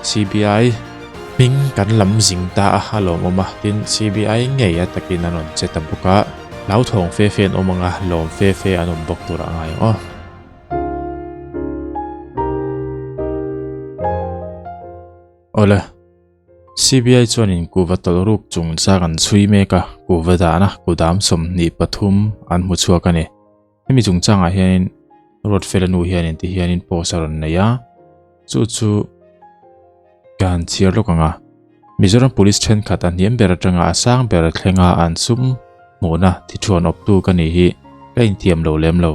CBI hming kan lam zing ta a a lawmawm a, tin CBI ngei a takin an rawn che ta bawk a, hlauthawng fe fe an awm ang a, lawm fe fe an awm bawk tur a ngai ang aw. Awle, CBI chuanin kuhva tawlh ruk chungchang an chhui mek a, kuhva dahna kudam 23 an hmu chhuak a ni. Hemi chungchangah hianin Ruatfela nu hianin ti hianin post a rawn nei a, chu chu ka han chhiar lawk ang a. Mizoram Police thenkhat a hniam ber atanga a sang ber thlenga an sum hmuhna thithuan awptu ka nih hi ka inthiam lo lem lo.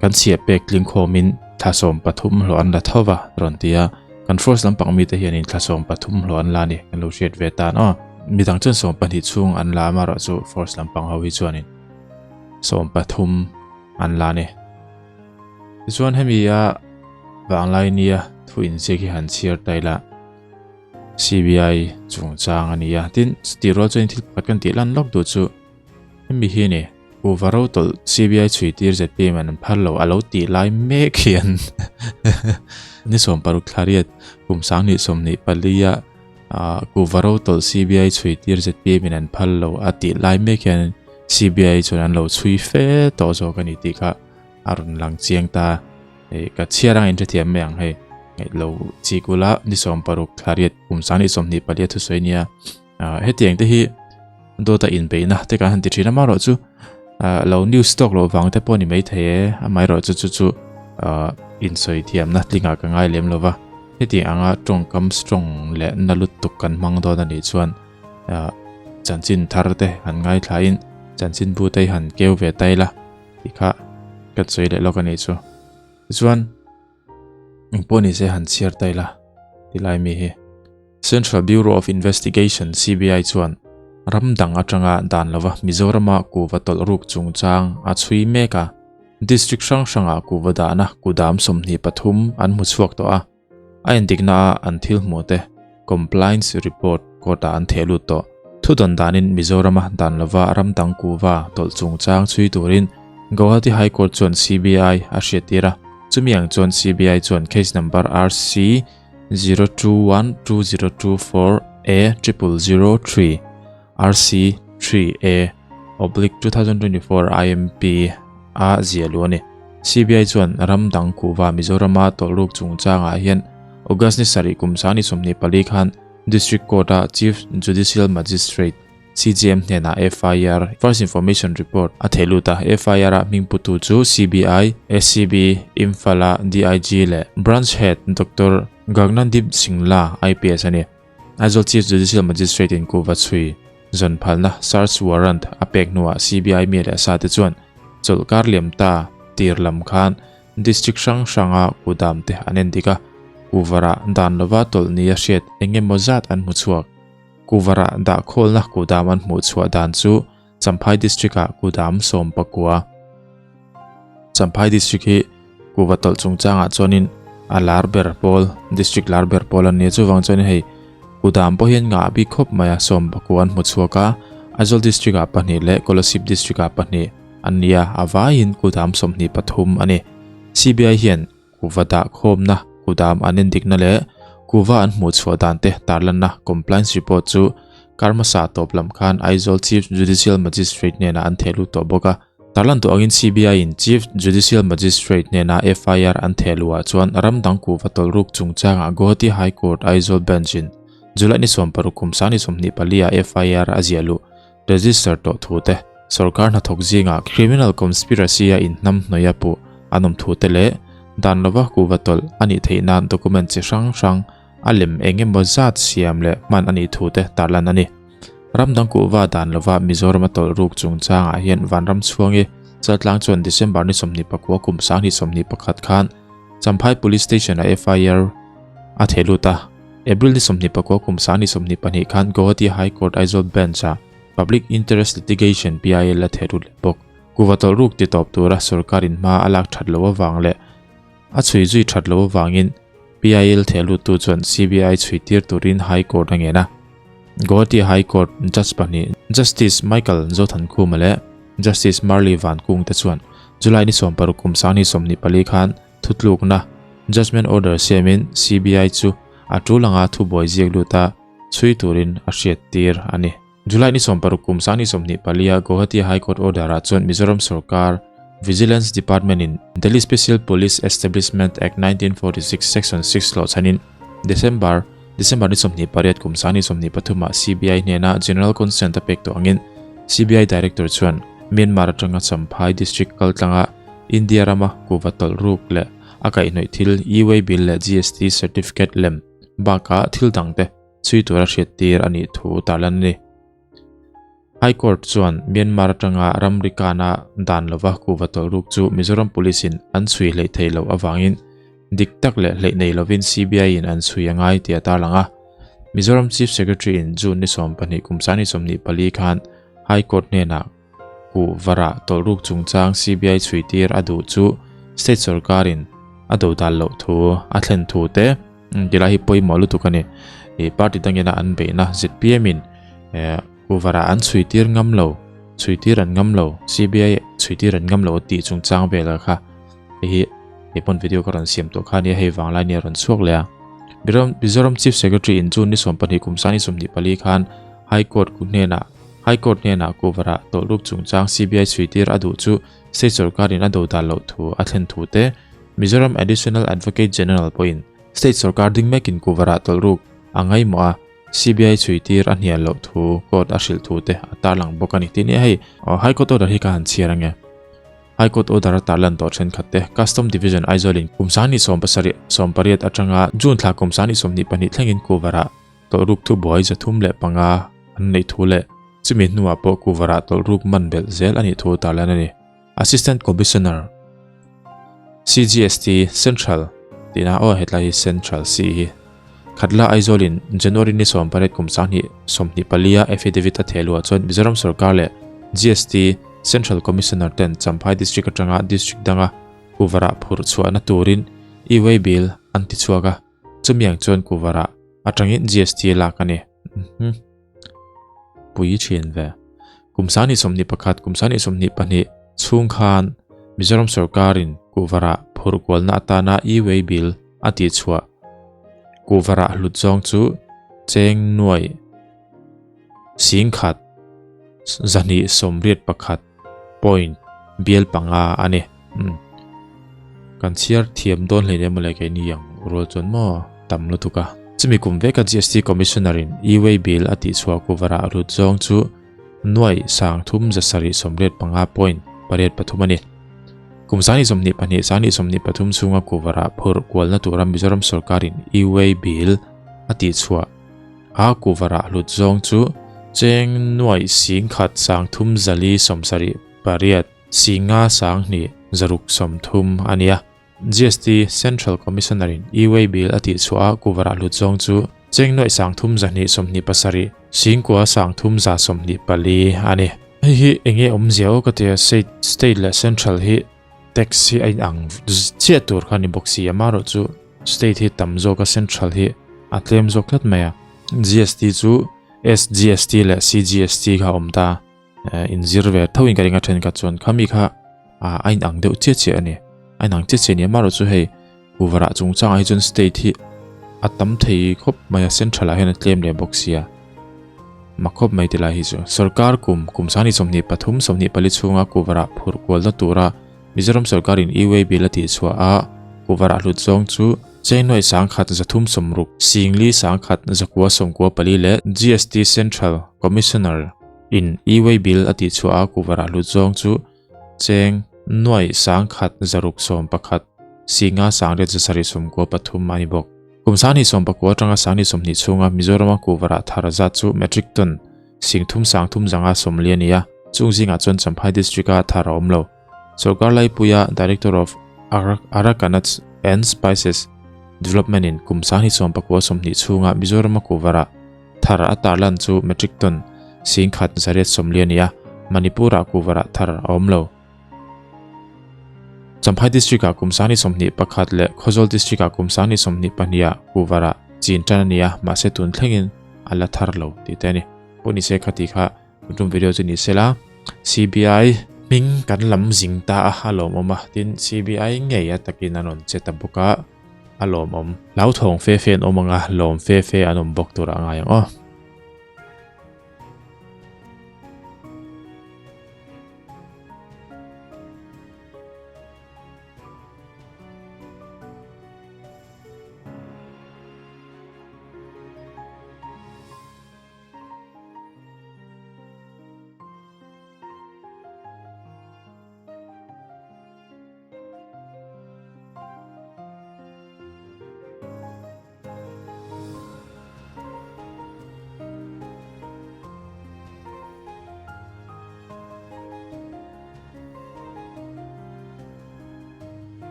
Kan chhiah pek tling khawmin thla 13 hlawh an la tho va rawn ti a, kan force lampang mite hianin thla 13 hlawh an la a ni kan lo hriat ve tan aw. Midang chuan 12 chhung an la amaherawhchu force lampang ho hi chuanin 13 an la a ni. Tichuan hemi a vanglai nia thu inziak hi han chhiar ta ila CBI chungchang a ni a, tin chutih rual chuan thil pakhat kan tih lan lawk duh chu hemi hi a ni. Kuhva ro tawlh CBI chhui tir ZPM an phal lo a lo tih lai mek hian ni 60 thla riat kum 2024 a kuhva ro tawlh CBI chhui tir ZPM in an phal lo a tih lai mek hian CBI chuan an lo chhui fe tawh zawk a ni tih kha a rawn lang chiang ta. Hei ka chhiar anga inhrethiam mai ang hei ngaih lo chik ula ni 60 thla riat kum 2024 thusawi nia. Hetiang te hi dawta inbeihna te kan han ti thin a marawh chu lo news talk loh vang te pawh ni mai thei e amaherawh chu chu chu insawi thiamna tlingah ka ngai lem lova hetiang anga tawngkam strong leh na lutuk kan hmang dawn a nih chuan chanchin thar te han ngaithlain chanchin bu te han keu ve ta ila tih kha ka sawi leh lawk a nih chu tichuan engpawh ni se han chhiar ta ila tilai mi hi. Central Bureau of Investigation, CBI, chuan ram dang atanga dan lova Mizorama kuhva tawlh ruk chungchang a chhui mek a. District hrang hrangah kuhva dahna kudam 23 an hmu chhuak tawh a, a endikna a an thil hmuh te Compliance Report court-ah an theh lut tawh. Thudawn danin Mizorama dan lova ram dang kuhva tawlh chungchang chhui turin Guwahati High Court chuan CBI a hriattir a, chumi ang chuan CBI chuan case number RC 0212024 A 0003 RC 3 A oblique 2024 IMP a ziah luh a ni. CBI chuan ram dang kuhva Mizorama tawlhruk chungchangah hian August ni sarih kum 24 khan District Court-a Chief Judicial Magistrate CJM hnenah FIR, First Information Report, a theh lut a, FIR-a hming putu chu CBI, SCB, Imphal-a DIG leh Branch Head Doctor Gagnandeep Singla, IPS a ni. Aizawl Chief Judicial Magistrate-in kuhva chhui zawn phalna, search warrant, a pek hnuah CBI mi leh sa te chuan chawlhkar liam ta tir lam khan District hrang hranga kudam te an endik a, kuhvarah dan lova tawlh nia hriat eng emaw zat an hmu chhuak. Kuvarah dah khawlna kudam an hmuh chhuah dan chu Champhai District-ah kudam 19. Champhai District hi kuva tawlh chungchangah chuanin a lar ber pawl, district lar ber pawl an ni a, chuvang chuanin hei kudam pawh hian ngah bik khawp mai a, 19 an hmu chhuak a, Aizawl District-ah pahnih leh Kolasib District-ah pahnih an ni a, a vaiin kudam 23 a ni. CBI hian Kuhva dah khawmna, kudam an endikna leh kuhva an hmuh chhuah dan te tarlanna compliance report chu kar hmasa tawp lam khan Aizawl Chief Judicial Magistrate hnenah an theh lut tawh bawk a. Tarlan tawh angin CBI in Chief Judicial Magistrate hnena FIR an theh luhah chuan ram dang kuhva tawlh ruk chungchangah Guwahati High Court Aizawl Bench in July ni 60 kum 2024 ah FIR a ziah luh register tawh thu te, sorkar hnathawk zingah criminal conspiracy a inhnamhnawih a puh an awm thu te leh dan lova kuhva tawlh a nih theih nan document chi hrang hrang a lem eng emaw zat siam leh hman a nih thu te tarlan a ni. Ramdang kuhva dan lova Mizoram a tawlh ruk chungchangah hian Vanram chhuangi Chaltlang chuan December ni 29 kum 2021 khan Champhai Police Station-a FIR a theh lut a. April ni 29 kum 2022 khan Guwahati High Court Aizawl Bench-ah Public Interest Litigation, PIL, a theh lut leh bawk. Kuhva tawlh ruk ti tawp tura sorkarin hma a lak that loh avang leh a chhui zui that loh avangin PIL theh luttu chuan CBI chhui tir turin High Court a ngen a. Guwahati High Court Judge pahnih Justice Michael Zothankhuma leh Justice Marley Vankung te chuan July ni 60 kum 2024 khan thutlukna, Judgement Order, siamin CBI chu. a tul anga thubuai ziak lut a chhui turin a hriattir a ni. July ni 60 kum 2024 a Guwahati High Court order ah chuan Mizoram sorkar Vigilance Department in Delhi Special Police Establishment Act 1946 Section 6 hlawh chhanin December December ni 28 kum 2023 ah CBI hnena General Consent a pek tawh angin CBI Director chuan Myanmar atanga Champhai District kaltlanga India rama kuhva tawlh ruk leh a kaihhnawih thil E-way bill leh GST certificate lem bakah thil dangte chhui tura hriattir a nih thu tarlan a ni. High Court chuan Myanmar atanga ramri kana dan lova kuhva tawlh ruk chu Mizoram Police in an chhui hleih theih loh avangin dik tak leh hleih nei lovin CBI in an chhui a ngai tih a tarlang a. Mizoram Chief Secretary in June ni 12 kum 2024 khan High Court hnenah Kuhvara tawlh ruk chungchang CBI chhuitir a duh chu state sorkarin a dodal loh thu a thlen thu te tilai hi pawimawh lutuk a ni. Ih party dangina an beihna zpm in Kuhvara an chhuitir ngam lo, chhuitir an ngam lo, CBI chhuitir an ngam lo tih chungchang velah kha hei hi hei pawn video ka rawn siam tawh kha nia hei vanglai nia rawn chhuak leh a. Mizoram Chief Secretary in June ni 12 kum 2024 khan High Court ku hnenah High Court hnenah Kuvarah tawlhruk chungchang CBI chhuitir a duh chu state sorkarin a dodal loh thu a thlen thu te, Mizoram Additional Advocate General pawhin state sorkar ding mekin Kuvarah tawlhruk a ngaihmawh a, CBI chhuitir a hnial loh thu court a hrilh thu te a tarlang bawk a ni. Tih nia hei High Court order hi ka han chhiar ange. High Court order a tarlan tawh thenkhat te Custom Division Aizawl in kum 2017 18 atanga June thla kum 2022 thlengin Kuvarah Tawlhruk thubuai 305 an neih thu leh chumi hnuah pawh kuvarah tawlhruk man belh zel a nih thu tarlan a ni. Assistant Commissioner, CGST, Central, tihna aw hetlai hi Central C hi Khatla Aizawlin January ni 18 kum 2024 a affidavit a thehluah chuan Mizoram sorkar leh GST Central Commissioner ten Champhai District atanga District danga kuvarah phurh chhuahna turin e-way bill an tichhuak a. Chumi ang chuan kuvarah atangin GST lak a ni. Pui thin ve. Kum 2021, kum 2022 chhung khan Mizoram sorkarin kuvarah phurh kualna atana e-way bill a tihchhuah kuvarah hlut zawng chu cheng nuai singkhat 281 point bial panga a ni. Kan chhiar thiam dawn hlei emaw leh keini ang rual chuan maw tam lutuk a. Chumi kum veka GST Commissioner in e-way bill a tihchhuah kuvarah lut zawng chu nuai 3785 point 83 a ni. Kum 2022 2023 chhunga kuvarah phurh kualna tura Mizoram sorkarin e-way bill a tihchhuah A kuvarah hlut zawng chu cheng nuaih singkhat 3478 singa 2 630 a ni a. GST Central Commissioner in e-way bill a tihchhuah a kuvarah hlut zawng chu cheng nuaih 3227 singkua 3124 a ni. Hei hi eng nge awmzia aw ka ti a, state leh central hi tax hi a inang chiah tur kha a ni bawk si a, amaherawhchu State hi tam zawk a central hi a tlem zawk tlat mai a. GST chu SGST leh CGST kha a awm ta inzir ve tho in ka ring a thenkhat chuan khami kha a in ang deuh chiah chiah a ni. A in ang chiah chiah a ni amaherawh chu hei kuvarah chungchangah hi chuan state hi a tam thei khawp mai a central ah hian a tlem leh bawk sia. Mak khawp mai tilai hi chu. Sorkar kum kum 2023 24 chhunga kuvarah phurh kualna tura Mizoram sorkarin e-way bill a tihchhuah a, kuvarah hlut zawng chu Chengnuai 136, Singli 1994 leh GST Central Commissioner in e-way bill a tihchhuah a, kuvarah hlut zawng chu Cheng nuai 1611, Singa 873 a ni bawk. Kum 2019 atanga 2020 chhunga Mizorama kuvarah thar zat chu metric ton 3 3 40 a ni a, chung zingah chuan Champhai District-a thar a awm lo. Sorkar Laipuia Director of Arakanats and Spices Development in kum 2019 chhunga Mizorama kuvarah thar a tarlan chu metric ton 1,140 a ni a, Manipur-ah kuvarah thar a awm lo. Champhai District-ah kum 2021 leh Khawzawl District-ah kum 2022-ah kuvarah chin tan a ni a, mahse tun thlengin a la thar lo tih te a ni. Pawh ni se khati kha Tum video chu ni sela CBI hming kan lam zing ta a a lawmawm a tin CBI ngei a takin an rawn che ta bawk a A lawmawm. Hlauthawng fe fe an awm ang a, lawm fe fe an awm bawk turah a ngai ang aw.